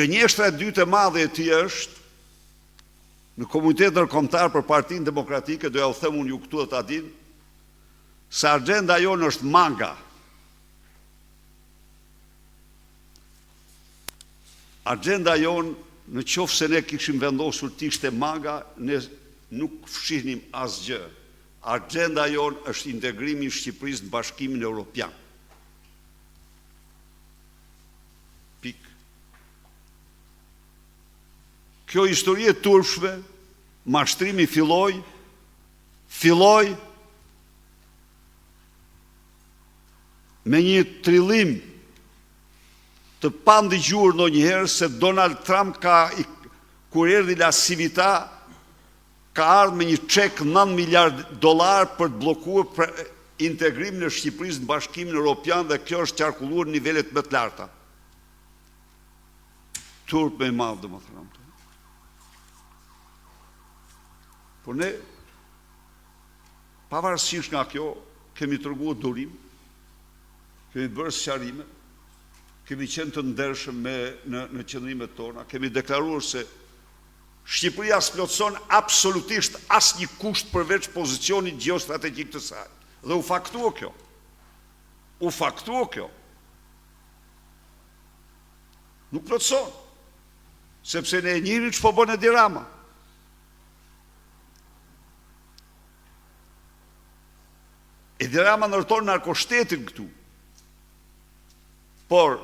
Gënjeshtra e dytë e madhe e tij është në komunitetin ndërkombëtar për Partinë Demokratike, do ja u them unë ju këtu dhe ta dinë, se agjenda jonë është MAGA. Agjenda jonë, në qoftë se ne kishim vendosur të ishte MAGA, ne nuk fshihnim asgjë. Agjenda jonë është integrimi i Shqipërisë në Bashkimin Europian. Pikë. Kjo histori e turpshme, mashtrimi filloi, filloi me një trillim të pandëgjuar ndonjëherë se Donald Trump ka kur erdhi LaCivita ka ardhur me një çek 9 miliard dollar për të bllokuar integrimin e Shqipërisë në Bashkimin Europian dhe kjo është qarkulluar në nivelet më të larta. Turp më i madh, domethënë. Por ne, pavarësisht nga kjo, kemi treguar durim, kemi bërë sqarime, kemi qenë të ndershëm me në në qëndrimet tona, kemi deklaruar se Shqipëria s'plotëson absolutisht asnjë kusht përveç pozicionit gjeostrategjik të saj. Dhe u faktua kjo. U faktua kjo. Nuk plotëson. Sepse ne e njihnim ç'po bën Edi Rama. Edi Rama ndërton narkoshtetin këtu. Por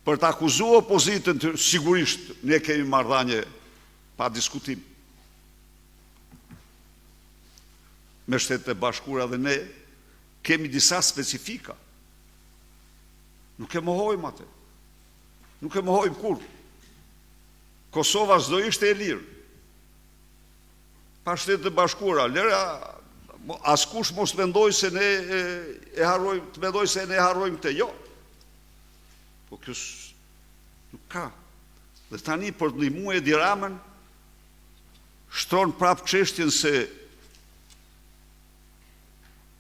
për të akuzuar opozitën, të, sigurisht ne kemi marrëdhënie pa diskutim me Shtetet e Bashkuara dhe ne kemi disa specifika. Nuk e mohojmë atë. Nuk e mohojmë kurrë. Kosova s'do ishte e lirë. Pa Shtetet e Bashkuara, lëra askush mos mendoj se ne e, e harrojmë, të mendoj se ne e harrojmë këtë. Jo. Po kjo nuk ka. Dhe tani për të ndihmuar Edi Ramën, shtron prapë çështjen se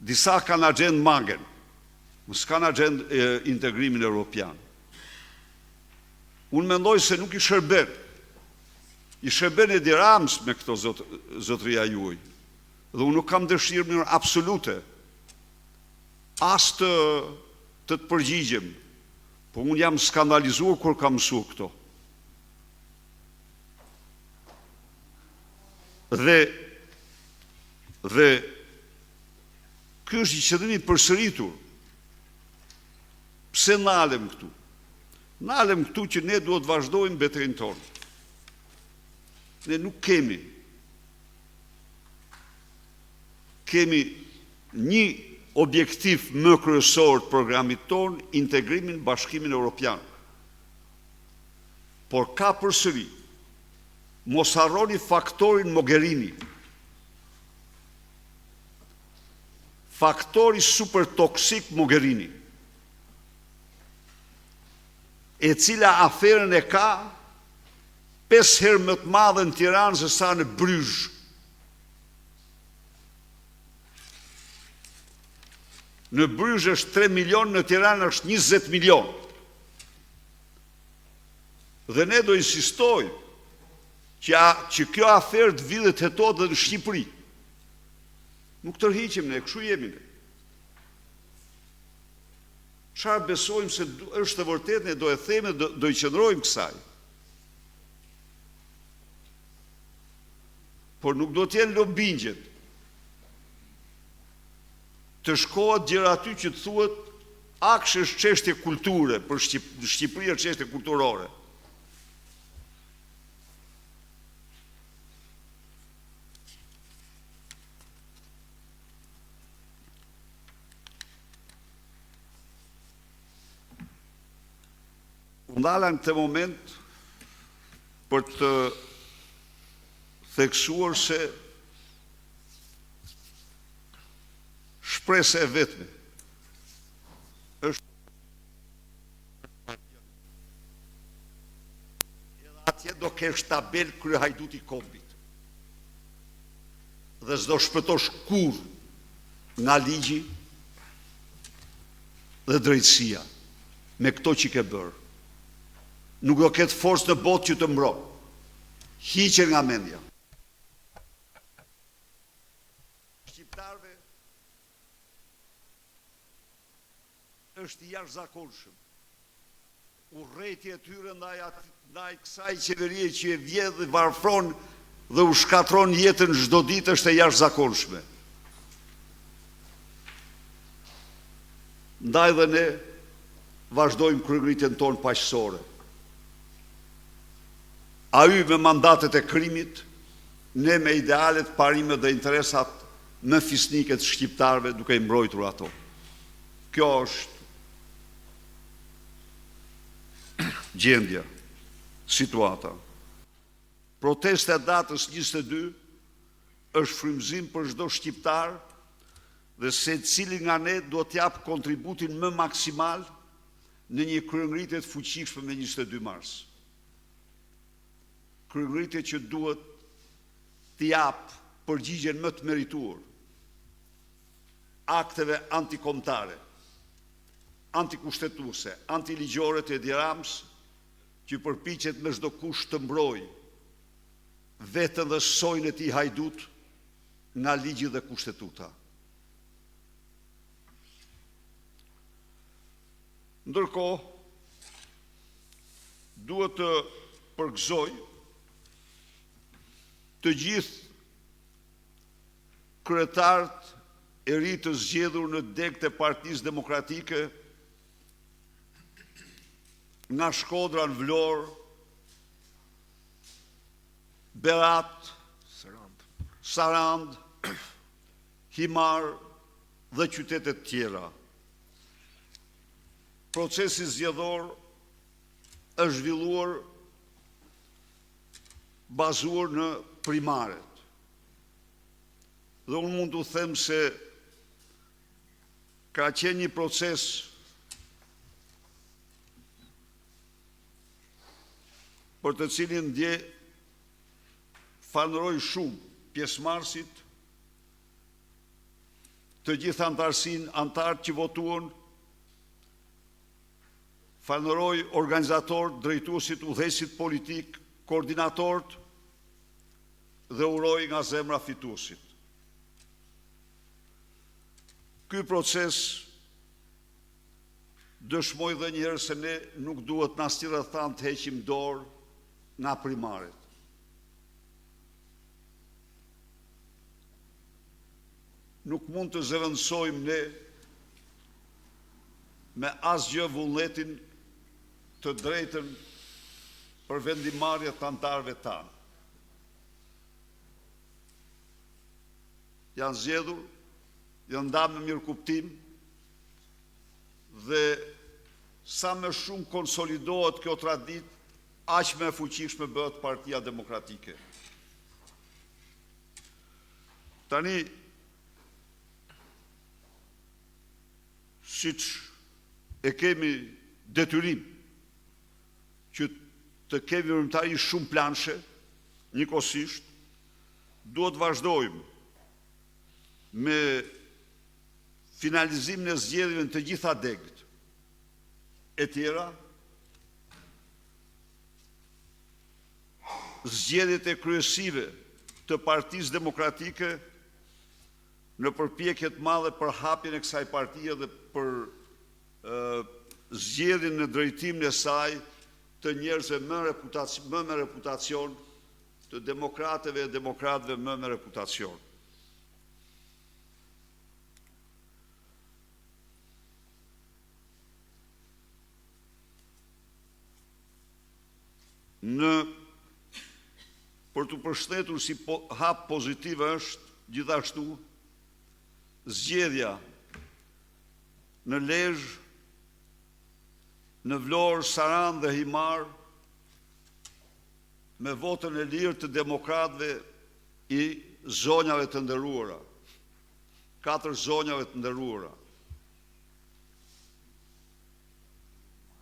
disa kanë agjendë MAGA-n, mos kanë agjendë integrimin europian. Unë mendoj se nuk i shërben. I shërben Edi Ramës me këto zot, zotëria juaj. Dhe unë nuk kam dëshirë në mënyrë absolute as të të të përgjigjem, po unë jam skandalizuar kur kam mësuar këto. Dhe dhe ky është një qëndrim i përsëritur. Pse nalem këtu? Nalem këtu që ne duhet të vazhdojmë betejën tonë. Ne nuk kemi kemi një objektiv më kryesor të programit tonë, integrimin në Bashkimin Europian. Por ka përsëri, mos harroni faktorin Mogherini. Faktori super toksik Mogherini, e cila aferën e ka 5 herë më të madhe në Tiranë se sa në Bryzh. Në Bryzh është 3 milion, në Tiranë është 20 milion. Dhe ne do insistojmë që, a, që kjo aferë të vijë dhe të hetohet dhe në Shqipëri. Nuk tërhiqem ne, kështu jemi ne. Çfarë besojmë se është e vërtetë, ne do e themi, do, do i qëndrojmë kësaj. Por nuk do të jenë lobingjet. Të shkohet gjëra aty që të thuhet AKSHI është çështje kulture, për Shqip, në Shqipëri është çështje kulturore. U ndala në këtë moment për të theksuar se shpresa e vetme është edhe atje do kesh tabel kryehajduti i kombit dhe s'do shpëtosh kurrë nga ligji dhe drejtësia me këto që ke bërë. Nuk do ketë forcë në botë që të mbron. Hiqe nga mendja. Shqiptarëve është i jashtëzakonshëm. Urrejtja e tyre ndaj ndaj kësaj qeverie që e vjedh dhe varfron dhe u shkatërron jetën çdo ditë është e jashtëzakonshme. Ndaj dhe ne vazhdojmë kryengritjen tonë paqësore. Ai me mandatet e krimit, ne me idealet, parimet dhe interesat më fisnike të shqiptarëve duke i mbrojtur ato. Kjo është gjendja, situata. Protesta e datës 22 është frymëzim për çdo shqiptar dhe secili nga ne duhet të japë kontributin më maksimal në një kryengritje të fuqishme me 22 mars. Kryengritje që duhet të japë përgjigjen më të merituar akteve antikombëtare, antikushtetuese, antiligjore të Edi Ramës, që përpiqet me çdo kusht të mbrojë veten dhe sojin e tij hajdut nga ligji dhe kushtetuta. Ndërkohë, duhet të përgëzoj të gjithë kryetarët e ri të zgjedhur në degët e Partisë Demokratike nga Shkodra në Vlorë, Berat, Sarandë, Himarë dhe qytete të tjera. Procesi zgjedhor është zhvilluar bazuar në primaret. Dhe unë mund t'u them se ka qenë një proces për të cilin dje falënderoj shumë pjesëmarrësit, të gjithë anëtarësinë, anëtarët që votuan, falënderoj organizatorët, drejtuesit, udhëheqësit politikë, koordinatorët dhe uroj nga zemra fituesit. Ky proces dëshmoi dhe një herë se ne nuk duhet në asnjë rrethanë të heqim dorë nga primaret. Nuk mund të zëvendësojmë ne me asgjë vullnetin të drejtën për vendimmarrje të anëtarëve tanë. Janë zgjedhur, janë ndarë me mirëkuptim dhe sa më shumë konsolidohet kjo traditë, aq më e fuqishme bëhet Partia Demokratike. Tani, siç e kemi detyrim që të kemi veprimtari shumëplanëshe, njëkohësisht, duhet të vazhdojmë me finalizimin e zgjedhjeve në të gjitha degët e tjera, zgjedhjet e kryesive të Partisë Demokratike në përpjekje të madhe për hapjen e kësaj partie dhe për zgjedhjen në drejtimin e saj të njerëzve më më me reputacion, të demokrateve e demokratëve më me reputacion. Në për t'u përshëndetur si po, hap pozitiv është gjithashtu zgjedhja në Lezhë, në Vlorë, Sarandë dhe Himarë me votën e lirë të demokratëve i zonjave të nderuara, katër zonjave të nderuara.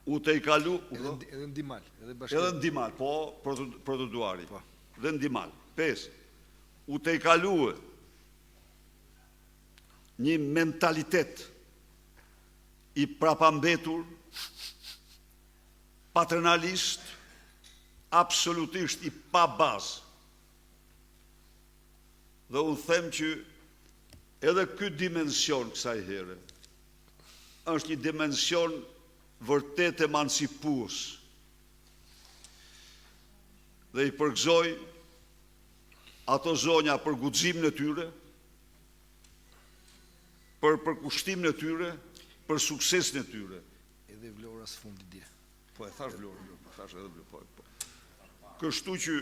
U tejkalu... Edhe në Dimal. Edhe në Dimal, po, Protoduari. Po. Dhe në Dimal. 5. U tejkalue një mentalitet i prapambetur, paternalist, absolutisht i pabazë. Dhe unë them që edhe ky dimension kësaj here është një dimension vërtet emancipues. Dhe i përgëzoj ato zonja për guximin e tyre, për përkushtimin e tyre, për suksesin e tyre. Edhe Vlora së fundi dje. Po e thashë Vlorën, po thashë edhe Vlorën, po, po. Kështu që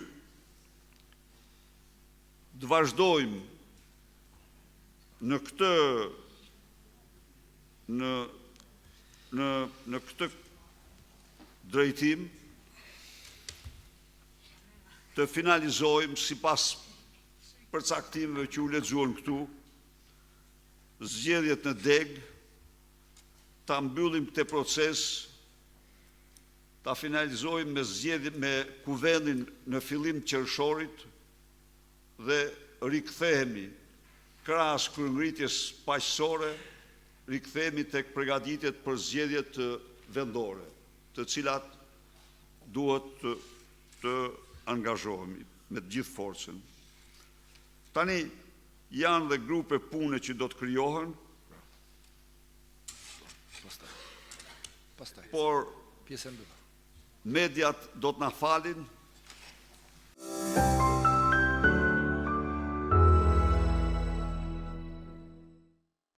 të vazhdojmë në këtë në në në këtë drejtim të finalizojmë sipas përcaktimeve që u lexuan këtu zgjedhjet në degë, ta mbyllim këtë proces, ta finalizojmë me zgjedhje me kuvendin në fillim të qershorit dhe rikthehemi krahas kryengritjes paqësore, rikthehemi tek përgatitjet për zgjedhjet vendore, të cilat duhet të, të angazhohemi me të gjithë forcën. Tani janë dhe grupe pune që do të krijohen, Pastaj. Pastaj. Por pjesë e mbyllur. Mediat do të na falin.